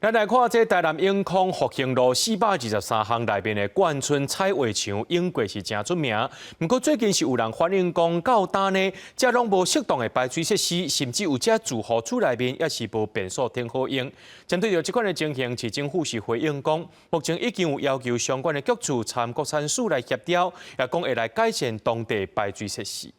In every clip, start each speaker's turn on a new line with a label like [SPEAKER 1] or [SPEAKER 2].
[SPEAKER 1] 咱來看這台南永康復興路423巷內面的冠春彩畫牆，永過是誠出名。毋過最近是有人反映講，到今呢，遮攏無適當的排水設施，甚至有遮住戶厝內面也是無便所通好用。針對著這款的情形，市政府是回應講，目前已經有要求相關的局處參國產署來協調，也講會來改善當地排水設施。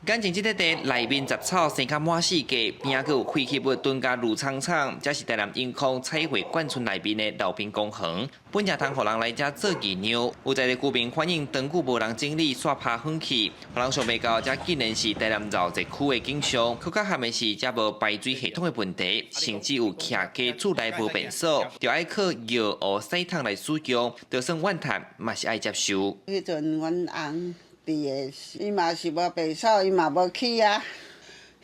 [SPEAKER 2] 眼前這塊地內面雜草生較滿四界，邊仔閣有廢棄物囤共攄蒼蒼，這是台南永康彩繪冠村內面的老兵公園。本正通予人來遮做義娘，有在地居民反映，長久無人整理，煞拋遠去，予人想袂到，這竟然是台南鬧熱區的景象。閣較慘的是，遮無排水系統的問題，甚至有徛家厝內無便所，著愛靠尿壺屎桶來使用，就算怨嘆嘛是愛接受。
[SPEAKER 3] 彼陣阮翁佇的，伊嘛是無便所，伊嘛無去啊。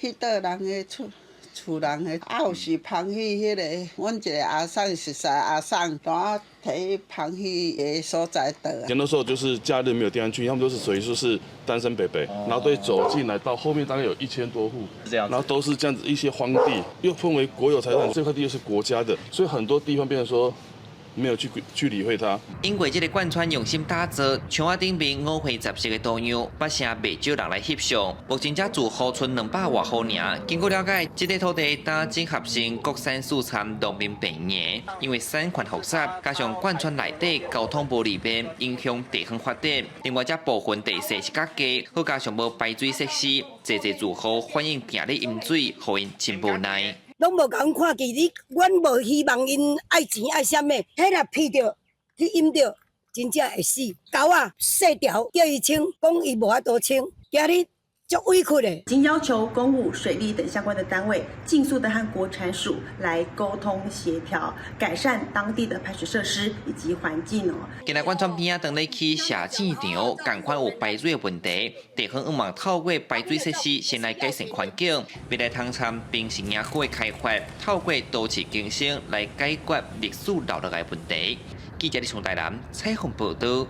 [SPEAKER 3] 去倒人的厝，厝人的，啊有時芳去彼个，阮一个阿嬸熟似阿嬸，當提芳去的所在倒。
[SPEAKER 4] 那時候就是假日沒有地方去，他們都是屬於說是單身伯伯，然後都走進來到後面大概有1000多戶，然後都是這樣子一些荒地，又分為國有財產，這塊地又是國家的，所以很多地方變成說沒有去理會它。
[SPEAKER 2] 因為這个貫穿用心打造，牆仔頂面五花十色的圖樣，捌成袂少人來翕相。目前才住戶賰200外戶爾。經過了解，這塊土地當整合成國產署參農民病營，因為產權複雜，加上貫穿內底交通無利便，影響地方發展。另外，這部分地勢是較低，閣加上無排水設施，濟濟住戶反映定咧淹水，予𪜶真無奈。
[SPEAKER 5] 攏無共阮看見，你阮無希望𪜶愛錢愛啥物，彼若鼻著去淹著，真正會死。溝仔細條叫伊清，講伊無法度清，今日足委屈的。
[SPEAKER 6] 已經要求工務、水利等相關的單位，盡速的和國產署來溝通協調，改善當地的排水設施以及環境哦。
[SPEAKER 2] 今日貫穿邊仔當咧起社子場，仝款有排水的問題，地方向望透過排水設施先來改善環境，未來通參平行營區的開發，透過都市更新來解決歷史留落來問題。記者李松台南採訪報道。